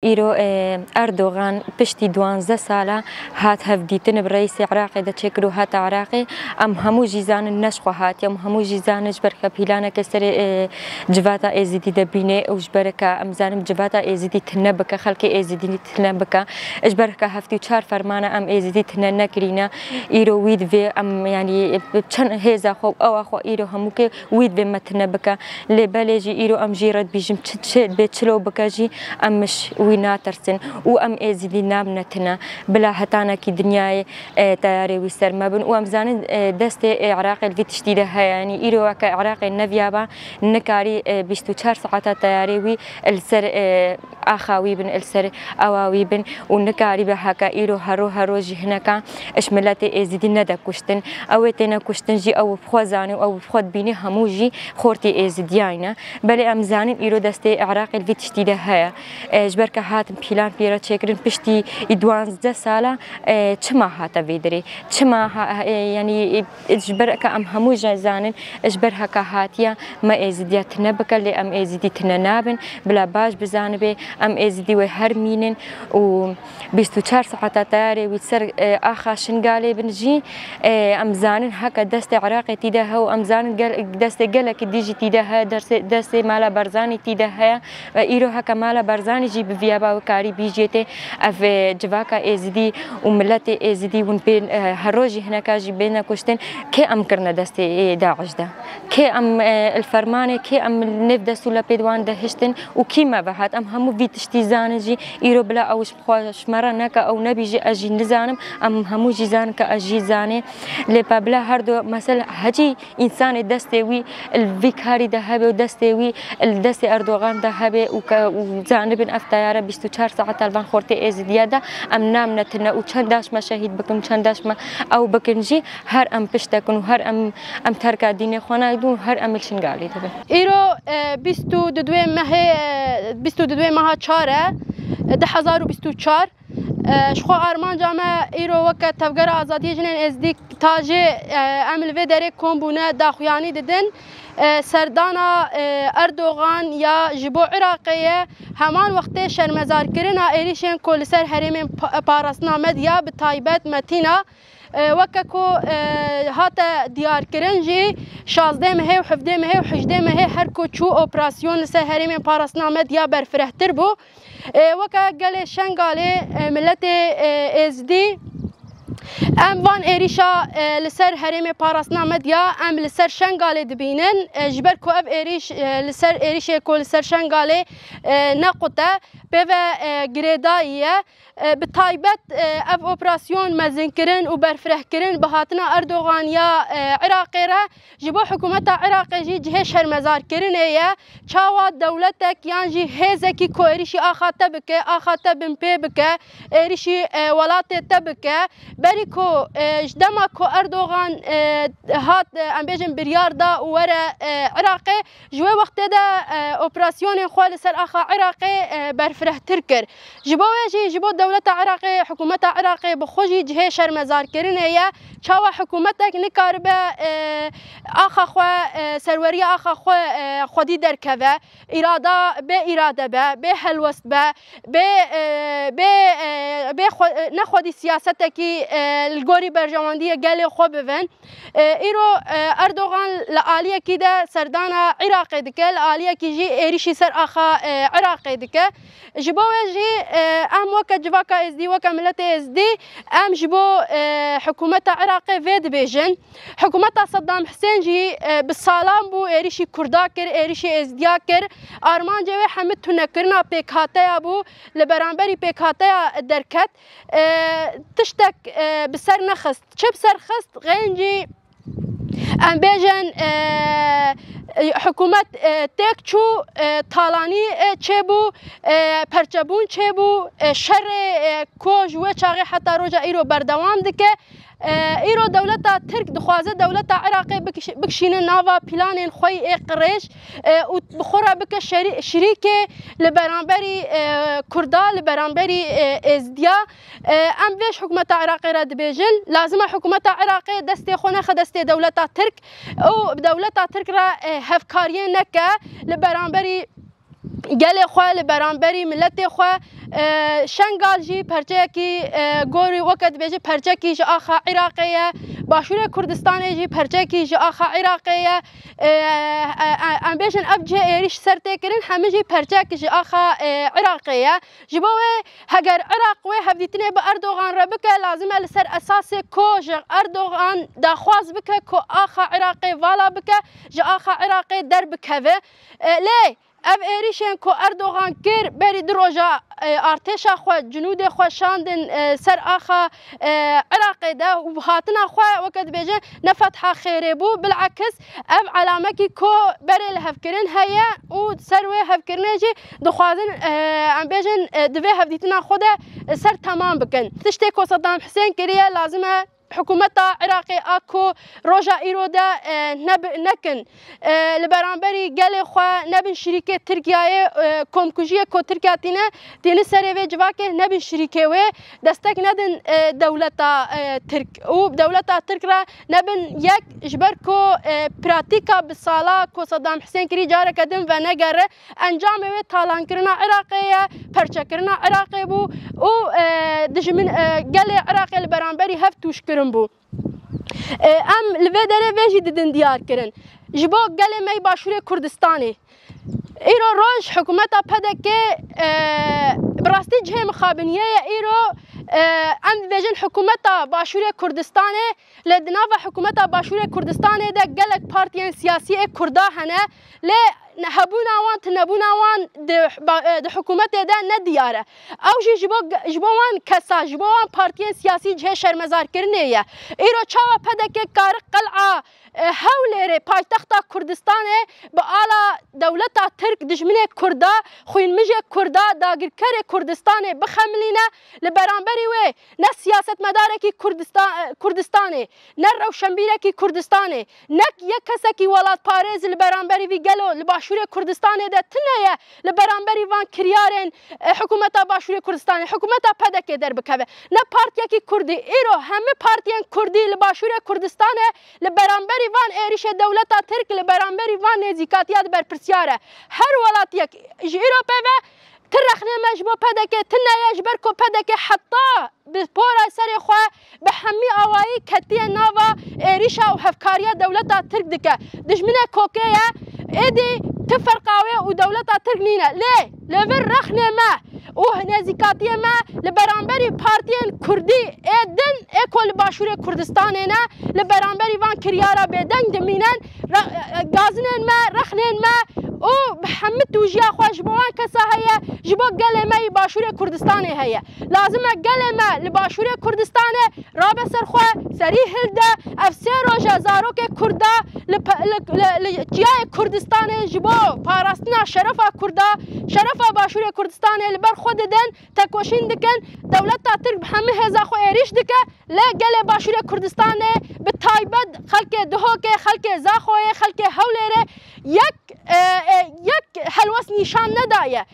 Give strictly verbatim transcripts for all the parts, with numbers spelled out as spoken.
Îro, e, Erdogan piştî duwazdeh sala hat hevdîtin bi reîsê Iraqê de çêkir û hate Iraqê. Em hemû jî zanin ne ji xwe hatiye, em hemû jî zanin ji ber ke pîlaneke serê, e, civata Êzidî de bîne û ji ber ke em zanin civata Êzidî tune bike, xelkê Êzidî tune bike. Ji ber ke heftê û çar fermana em Êzidî tune nekirîne. Îro wî divê em, yanî, bi çend hêza xwe û ewa xwe îro hemûkê wî divê me tune bike. Lê belê jî îro em jî re dibîjin çi, çi bê çilo bike jî em ji wî natirsin û em Êzidî nabine tune. Bila hetanekî dinyayê, e, teyarê wî ser me bin û em zanin, e, destê, e, Iraqê li vî tiştî de heye. Yanî îro weke Iraqê neviyaba nikarî, e, bîst û çar saeta teyarê wî li ser, e, axa wî bin, li ser ewa wî bin û nikaribe heke îro hero hero jî hineka ji miletê Êzidî nede kuştin. Ew ê têne kuştin jî ew bi xwe zanî û ew bi xwe dibînî hemû jî xortî Êzidiyayî ne. Belê em zanin îro destê Iraqê li vî tiştî de heye. E, ji ber ke hatin pîlan pîre çêkirin piştî duwazdeh sala, e, çima hate vê dirê? Çima ha-, e, yanî, e, ji ber ke em hemû jî zanin, ji ber heke hatiye me Êzidiya tune bike, lê em Êzidî tune nabin. Bila baş bizanibe, em Êzidî wê her mînin û bîst û çar saeta teyarê wî ser, e, axa Şingalê bin jî, e, em zanin heke destê Iraqê tî de he û em zanin gel-, destê gelekî dî jî tî de he, dersê-, destê Mala Barzanî tî de heye. E, îro heke Mala Barzanî jî biviyaba wê karî bîjê tê, ev, e, civaka Êzidî û miletê Êzidî hûn bên, e, her roj jî hineka jî bêne kuştin, kê em kirine destê, e, DAIŞ de? Kê em, e, li fermanê, kê em li nêv dest û lepê wan de hiştin û kî me ve hat? Em hemû vî tiştî zanin jî, îro bila ew ji xwe, ji me re neke, ew nebî jî, ez jî nizanim, em hemû jî zanin ke ez jî zanê. Lê pe bila her du mesele hecî însanê destê wî li vî karî de hebe û destê wî li destê Erdogan de hebe û ke, û zanibin ev teyare bîst û çar saeta li van xortê Êzidiya de em namine tune û çend daş me şehîd bikin, çend daş me ew bikin jî, her em pişt dikin û her em, em terka dînê xwe nadin û her em li Şingalê de bin. Îro, e, bîst û du mehê, e, bîst û du meha çar e, e, du hezar û bîst û çar. E, ji xwe armanca me îro weke Tevgera Azadiyê Jinên Êzidî, Tajê, e, em li vê derê kom bûne, daxuyanî didin. E, serdana, e, Erdogan ya ji bo Iraqê ye, heman wextê şermezarkirina êrîşên ku li ser herêmên pa-, parastina Medya, bi taybet Metîna, e, weke ku, e, hate diyarkirin jî, şazdeh mehê û hevdeh mehê û hejdeh mehê her ku çû operasyon li ser herêmên parastina Medya berfirehtir bû. E, weke gelê Şengalê, e, miletê, e, Êzdî, em van êrîşa, e, li ser herêmê parastina Medya em li ser Şengalê dibînin. E, ji ber ku ev êrîş, e, li ser êrîşê ku li ser Şengalê, e, nequte, pê ve, e, girêdayî ye. E, bi taybet, e, ev operasyon mezinkirin û berfirehkirin bi hatina Erdogan ya, e, Iraqê re ji bo hikûmeta Iraqê jî cihê şermezarkirinê ye. Çawa dewletek yan jî hêzekî ku êrîşî axa te bike, axa te binpê bike, êrîşî, e, welatê te bike, berî ku, e, ji dema ku Erdogan, e, hat, e, em bêjin biryar da û were, e, Iraqê, ji wê wextê de, e, operasyonên xwe li ser axa Iraqê, e, berfirehtir kir. Ji bo wê jî, ji bo dewleta Iraqê, hikûmeta Iraqê bi xwe jî cihê şermezarkirinê ye. Çawa hikûmetek nikaribe, e, axa xwe, e, serweriya axa xwe, e, xwedî derkeve, îrada bê îrade be, bê helwest be, bê, e, bê, e, bê xwe, e, ne xwedî siyasetekî, e, li gorî berjewendiyê gelê xwe bivin. E, îro, e, Erdogan li aliyekî de serdana Iraqê dike, li aliyekî jî êrîşî ser axa, e, Iraqê dike. Ji bo wê jî, e, em weke civaka Êzdî, weke miletê Êzdî, em ji bo, e, hikûmeta Iraqê vê dibêjin. Hikûmeta Saddam Husên jî, e, bi salan bû êrîşî Kurda kir, êrîşî Êzdiya kir. Armancê wê hemî tunekirina pêkhateya bû, li beramberî pêkhateya derket. E, tiştek, e, bi ser nexist. Çi bi ser xist? Xêncî, em bêjin, e, e, hikûmet, e, têk çû, e, talanî, e, çêbû, e, perçebûn çêbû, e, şerê, e, ku ji wê çaxê heta roja îro berdewam dike. E, îro dewleta Tirk dixwaze dewleta Iraqê bikiş-, bikişîne nava planên xwe yê qirêj, e, û bi xwe re bike şerî-, şirîkê li beramberî, e, Kurda, li beramberî, e, Êzdiya. E, em vê ji hikûmeta Iraqê re dibêjin, lazim e hikûmeta Iraqê destê xwe nexe destê dewleta Tirk û bi dewleta Tirk re, e, hevkariyê neke li beramberî gelê xwe, li beramberî miletê xwe. E, Şengal jî perçeyekî, e, gorî weke dibêje perçekî ji axa Iraqê ye. Başûrê Kurdistanê jî perçekî ji axa Iraqê ye. E, e, e, em bêjin ev cihê êrîş ser tê kirin, hemî jî perçek ji axa, e, Iraqê ye. Ji bo wê, heger Iraq wê hevdîtinê bi Erdogan re bike, lazim e li ser esasê ku ji Erdogan daxwaz bike ku axa Iraqê vala bike, ji axa Iraqê derbikeve. E, lê ev êrîşên ku Erdogan kir, berî du roja, e, artêşa xwe, cunûdê xwe şandin, e, ser axa, e, Iraqê de û hatina xwe, weke dibêje, ne fetha xêrê bû, bilekis ev elamekî ku berê li hevkirin heye û ser wê hevkirinê jî dixwazin, e, em bêjin, e, di vê hevdîtina xwe de, e, ser temam bikin. Tiştê ku Saddam Husên kiriye, lazim e hikûmeta Iraqê a ku roja îro de, e, neb-, nekin. E, li beramberî gelê xwe nebin şirîkê Tirkiyeyê, e, komkujiyê ku Tirkiye tîne, tîni serê vê civakê nebin şirîkê wê, destek nedin, e, dewleta, e, Tirk û dewleta Tirk re nebin yek, ji ber ku, e, pratîka bi sala ku Saddam Husên kirî careke din venegere, encamê wê talankirina Iraqê ye, perçekirina Iraqê bû û, e, dijmin, e, gelê Iraqê li beramberî hev tûşkirin bû. E, em li vê derê vê jî didin diyar kirin. Ji bo gelê me yî Başûrê Kurdistanê. Îro roj hikûmeta P D K, e, bi rastî cihê mixabiniyê ye. Îro, e, em dibêjin hikûmeta Başûrê Kurdistanê, lê di nava hikûmeta Başûrê Kurdistanê de gelek partiyên siyasî ê Kurda hene, lê ne-, hebûna wan, tunebûna wan di ba-, e, di hikûmetê de ne diyar e. Ew jî ji bo ge-, ji bo wan kesa, ji bo wan partiyên siyasî cihê şermezarkirinê ye. Îro çawa P D K kari qel'a, e, Hewlêrê, paytexta Kurdistanê, bi ala dewleta Tirk, dijminê Kurda, xwînmijê Kurda, dagirkerê Kurdistanê bixemilîne, li beramberî wê ne siyasetmedarekî Kurdistan-, e, Kurdistanê, ne rewşenbîrekî Kurdistanê, ne yek kesekî welatparêz li beramberî vî gelo li Başûrê Kurdistanê de tune ye li beramberî van kiryarên, e, hikûmeta Başûrê Kurdistanê, hikûmeta P D K derbikeve. Ne partiyekî Kurdî, îro hemî partiyên Kurdî li Başûrê Kurdistanê li beramberî van êrişê dewleta Tirk, li beramberî van nêzîkatiya di berpirsiyar e. Her welatiyek ji îro pê ve ti rexnê me ji bo P D K tune ye, ji ber ku P D K heta bi pora serê xwe bi hemî awayî ketiye nava êrîşa û hevkariya dewleta Tirk dike. Dijminê kokê ye, êdî ti ferqa wê û dewleta Tirk nîne. Lê li vir rexnê me û nêzîkatiyê me li beramberî partiyên Kurdî ê din ê ku li Başûrê Kurdistanê ne, li beramberî van kiryara bêdeng dimînin, re-, gazinên me, rexnên me û bi hemî tûjiya xwe ji bo wan kesa heye, ji bo gelê me yî Başûrê Kurdistanê heye. Lazim e gelê me li Başûrê Kurdistanê rabe ser xwe, serî hilde, ev sê roj e zarokê Kurda li pe-, li, li, li çiyayê Kurdistanê ji bo parastina şerefa Kurda, şerefa Başûrê Kurdistanê li ber xwe didin, tekoşîn dikin. Dewleta Tirk bi hemî hêza xwe êrîş dike, lê gelê Başûrê Kurdistanê, bi taybet xelkê Duhokê, xelkê Zaxoyê, xelkê Hewlêrê yek, e, e, yek helwest nîşan nedaye.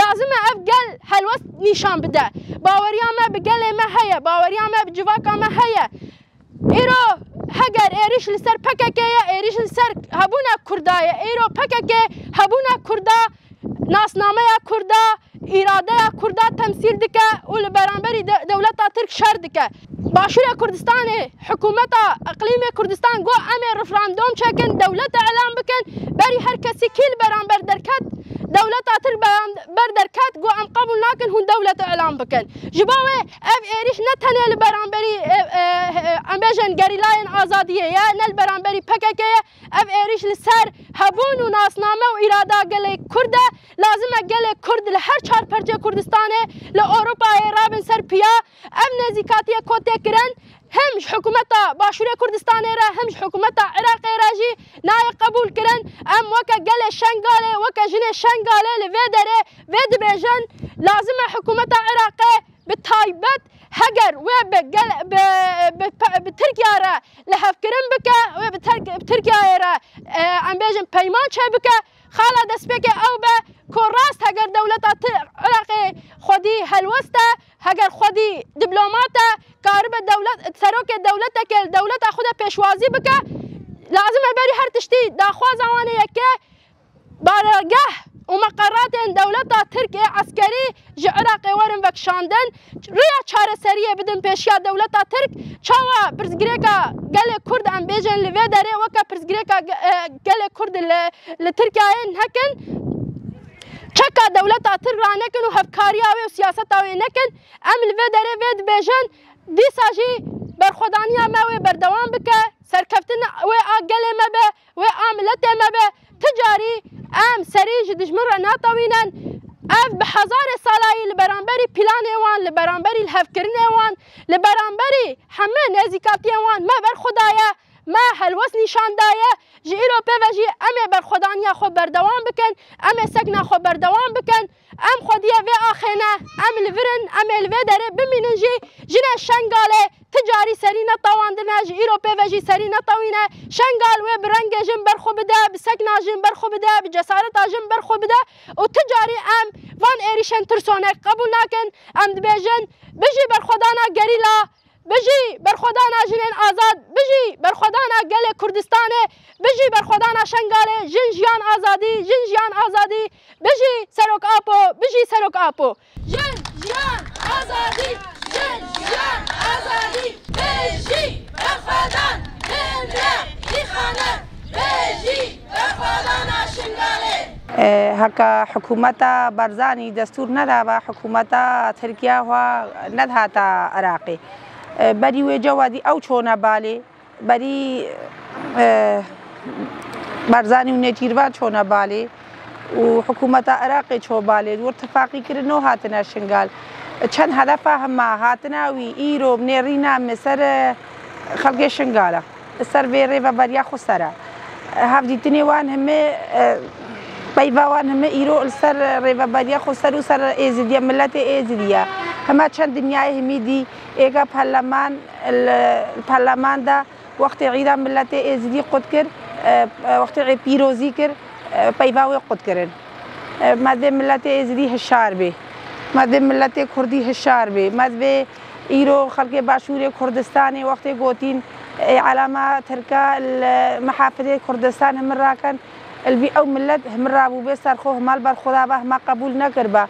Lazim e ev gel helwest nîşan bide. Baweriya me bi gelê me heye, baweriya me bi civaka me heye. Îro heger êrîş li ser P K K ye, êrîş li ser hebûna Kurda ye. Îro P K K hebûna Kurda, nasnameya Kurda, îradeya Kurda temsîl dike û li beramberî de-, dewleta Tirk şer dike. Başûrê Kurdistanê, hikûmeta iqlîmê Kurdistan got, em ê referandom çekin, dewlete elan bikin, berî her kesî kî li beramber derket, dewleta Tirk beramber derket, got, em qebûl nakin hûn dewlete elan bikin. Ji bo wê ev êrîş ne tenê li beramberî, e, e, e, em bêjin gerîlayên azadiyê ye, ne li beramberî P K K ye. Ev êrîş li ser hebûn û nasname û îrada gelê Kurd e. Lazim e gelê Kurd li her çar perçê Kurdistanê, li Ewropayê rabin ser piya. Ev nêzîkatiyê ku tê kirin, hem ji hikûmeta Başûrê Kurdistanê re, hem ji hikûmeta Iraqê re jî nayê qebûl kirin. Em weke gelê Şengalê, weke jinê Şengalê li vê derê vê dibêjin, lazim e hikûmeta Iraqê bi taybet heger wê bi gel-, bi, bi, bi Tirkiye re lihevkirin bike, wê bi Tirk-, bi Tirkiyeyê re, e, em bêjin peyman çêbike. Xala destpêkê ew be ku rast heger dewleta Tir-, Iraqê xwedî helwest e, heger xwedî dîplomat e, karibe dewlet, serokê dewleteke li dewleta xwe de pêşwazî bike, lazim e berî her tiştî daxwaza wan ê yeke bargeh û û meqeratên dewleta Tirk ê eskerî ji Iraqê werin vekişandin, rêya çareseriyê bidin pêşiya dewleta Tirk, çawa pirsgirêka gelê Kurd, em bêjin, li vê derê weke pirsgirêka ge-, e, gelê Kurd li, li Tirkiyeyê nekin, çeka dewleta Tirk ranekin û hevkariya wê û siyaseta wê nekin, em li vê derê vê dibêjin, dîsa jî berxwedaniya me wê berdewam bike, serkeftin wê a gelê me be, wê a miletê me be. Ti carî em serî ji dijmin re natewînin. Ev bi hezarê salayî li beramberî planê wan, li beramberî lihevkirinê wan, li beramberî hemû nêzîkatiyên wan me berxwe daye. Me helwest nîşan daye. Ji îro pê ve jî em ê berxwedaniya xwe berdewam bikin, em ê sekna xwe berdewam bikin. Em xwediyê vê axê ne, em li vir in, em ê li vê derê bimînin jî. Jinên Şengalê ti carî serî netewandine, ji îro pê ve jî serî netewîne. Şengal wê bi rengê jin berxwe bide, bi sekna jin berxwe bide, bi cesareta jin berxwe bide û ti carî em van êrîşên tirsonek qebûl nakin. Em dibêjin, bijî berxwedana gerîla, bijî berxwedana jinên azad, bijî berxwedana gelê Kurdistanê, bijî berxwedana Şengalê, jin, jiyan, azadî, jin, jiyan, azadî, bijî Serok Apo, bijî Serok Apo. Jin, jiyan, azadî, jin, jiyan, azadî, bijî berxwedan, hindre, îxane, bijî berxwedana Şingalê. E, heka hikûmeta Barzanî destûr nedaba, hikûmeta Tirkiye xwe nedihata Iraqê. E, berî wê cewadî ew çûne balê, berî, e, Barzanî û Nêçîrvan çûne balê û hikûmeta Iraqê çû balê, wir tifaqî kirin û hatine Şingal. Çend hedefa hema hatine wî îro nêrîna min ser, e, xelkê Şingala. Ser vê rêveberiya xwe ser e. Hevdîtinê wan heme, e, peyva wan heme îro li ser rêveberiya xwe ser û ser Êzidiya, miletê Êzidiya. Hema çend dinyayê hemî dî, êga parleman, li parleman de wextê îda miletê Êzidî qut kir, e, e, wextê ê pîrozî kir, e, peyva wê qut kirin. E, me dê miletê Êzidî hişar bê. Me dê miletê Kurdî hişar bê. Me dê Îro xelkê Başûrê Kurdistanê wextê gotîn, ê elama Tirka li mihafirê Kurdistan himir rakin, li vî ew milet himir rabûbê ser xwe, hima li ber xwe daba, hima qebûl nekiriba.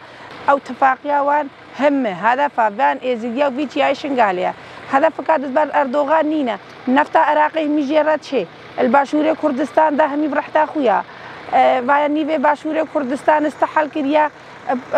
Ew tifaqiya wan him e, hedefa van Êzidiya û vî çiyayê Şingalê ye. Hedefika di ber Erdogan nîne. Nefta Iraqê himî jê re çê. Li Başûrê Kurdistan de himî bi rehta xwe ya. E, vaya nîvê Başûrê Kurdistan istihal kiriye.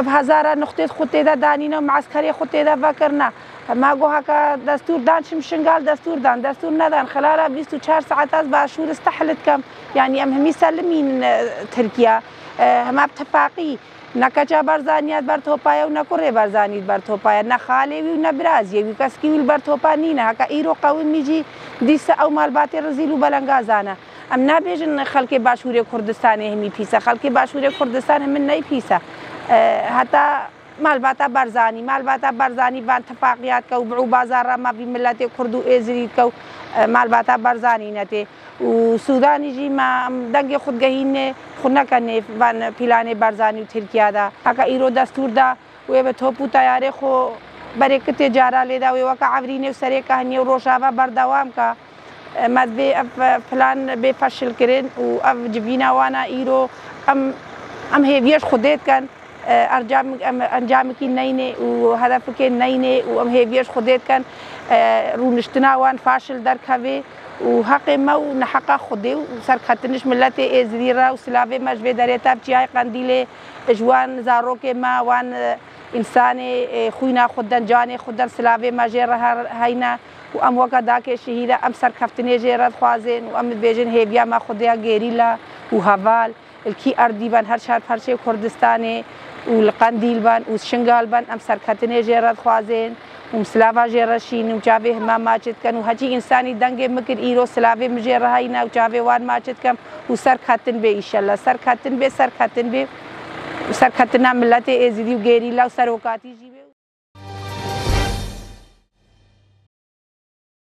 Bi hezara nuqtê xwe tê de danîne û measkerê xwe tê de vekirine. Ma got heke destûr dan çim Şingal, destûr dan, destûr nedan. Xilala bîst û çar saet ez Başûr istihal dikim. Yanî em hemî selimîn, e, Tirkiye. E, hema bi tifaqî. Ne keça Barzanî ya di ber topa ye û ne kurê Barzanî di ber topa ye. Ne xalê wî û ne biraziyê wî. Keskî wî li ber topa nîne. Heke îro qewimî jî dîsa ew malbatê rizîl û belengazan e. Em nabêjin xelkê Başûrê Kurdistanê himî pîs e. Xelkê Başûrê Kurdistan himin ney pîs e. E, heta malbata Barzanî, malbata Barzanî van tifaqiya dike û bi û bazara me vî miletê Kurd û Êzidî dike û, e, malbata Barzanî netê. Û Sûdanî jî me em dengê xwe digehînê, xwe neke nêv van planê Barzanî û Tirkiye de. Heke îro destûr da, wê bi top û teyarê xwe berê kitê cara lê de, wê weke Efrînê û Serêka heniye û Rojava berdewam ka. Me divê ev plan bê feşilkirin û ev civîna wana îro em, em hêviyê ji Xwedê dikin. Ercam-, em encamekî neyne û hedefekê neyne û em hêviyê ji Xwedê dikin. Rûniştina wan faşil derkeve û heqê me û neheqa Xwedê û serketin ji miletê Êzidî re û silavê me ji vê derê tev çiyayê Qendîlê ji wan zarokê me, wan, e, însanê, e, xwîna xwe den, canê xwe den, silavê me jê re her heyne û em weke dakê şehîde em serkeftinê jê re dixwazin û em dibêjin hêviya me Xwedê ya gerîla û heval li kî erdî ben, her çar parçeyê Kurdistanê û li Qendîl ben û Şingal ben, em serketinê jê re dixwazin û em silava jê re şînin û çavê hima maç dikin û heçî însanî dengê min kir îro silavê min jê re heyne û çavê wan maç dikim. û serketin bê, înşellah. Serketin bê, serketin bê. Serketina miletê Êzidî û gerîla û serokatî jî.